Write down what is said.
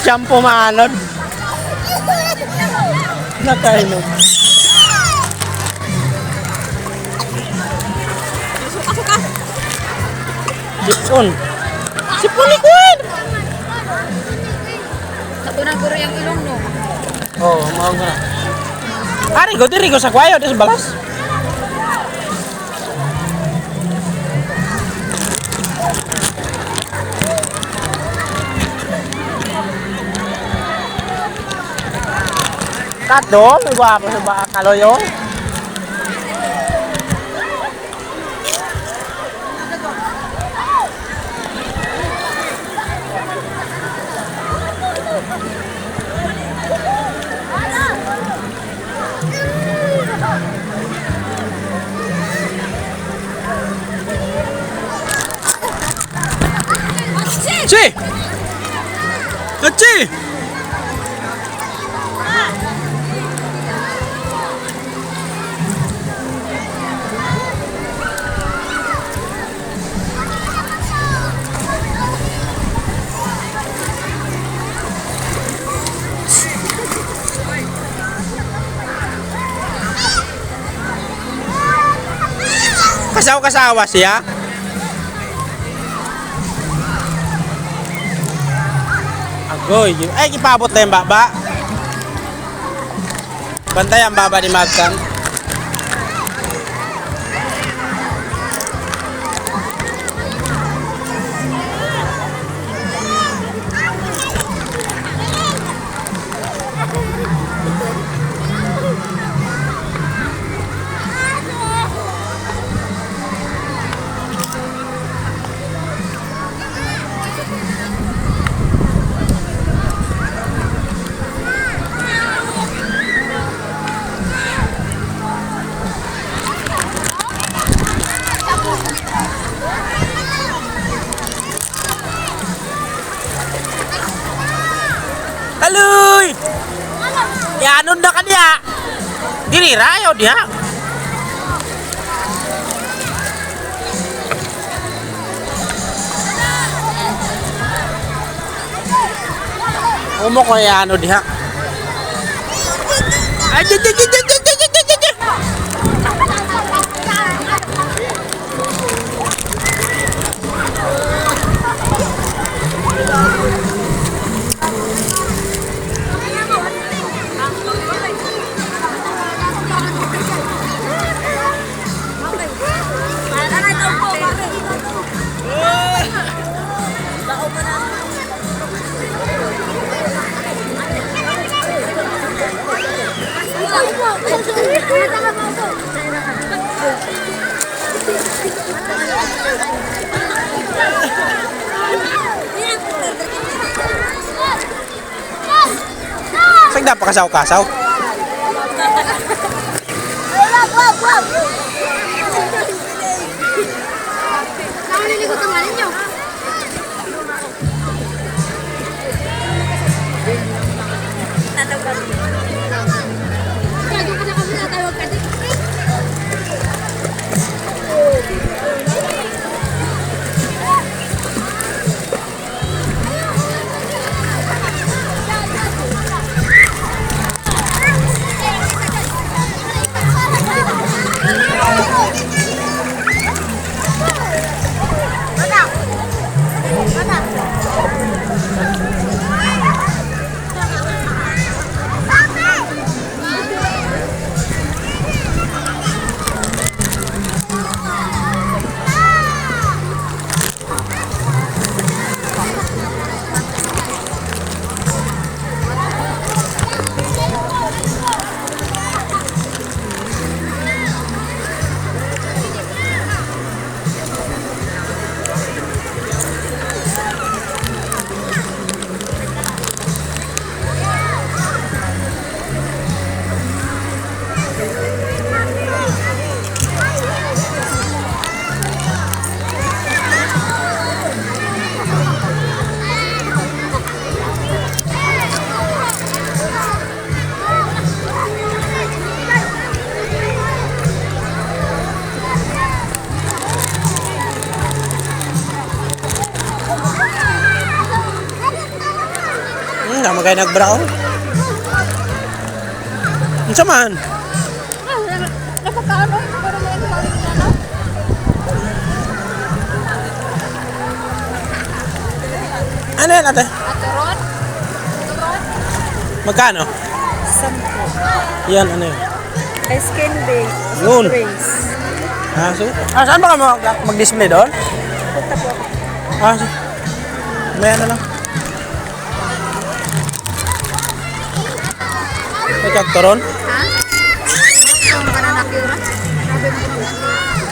Shampoo maanod. Nakainom. Suka, suka. Sipon. Sipon ni Kuan! Tapunan ko rin ang ilong, no? Oo, oh, mao na. Ari ko diri ko sa kwayo des balas. Kato, may gwapo sa ba kaloyo. Si! Kachi! Kasaw-kasawa siya. Agoy, ay gipabot na yung baba. Bantay ang baba ni Magtan. Aloy! Yanon na kaniya. Dili rayo diha. Umo ko yano diha. Ay, di, di, di, di, di, di, di, di, di. Sagda pa kasaw-kasaw. Naliligo ka man ninyo. Magay nagbraon. Unsa man? Ah, napakaano, pero may tawag na, no? Ano yan, ate? Turon? Turon? Magkano? 10. Yan, ano yun? Ice candy. Yun. Drinks. Ah, sige. Ah, saan ba ka mag-display doon? Punta po ako. Ah, sige. Maya na lang. May kagtoron? Ha? Ang banana cure. Grabe mo.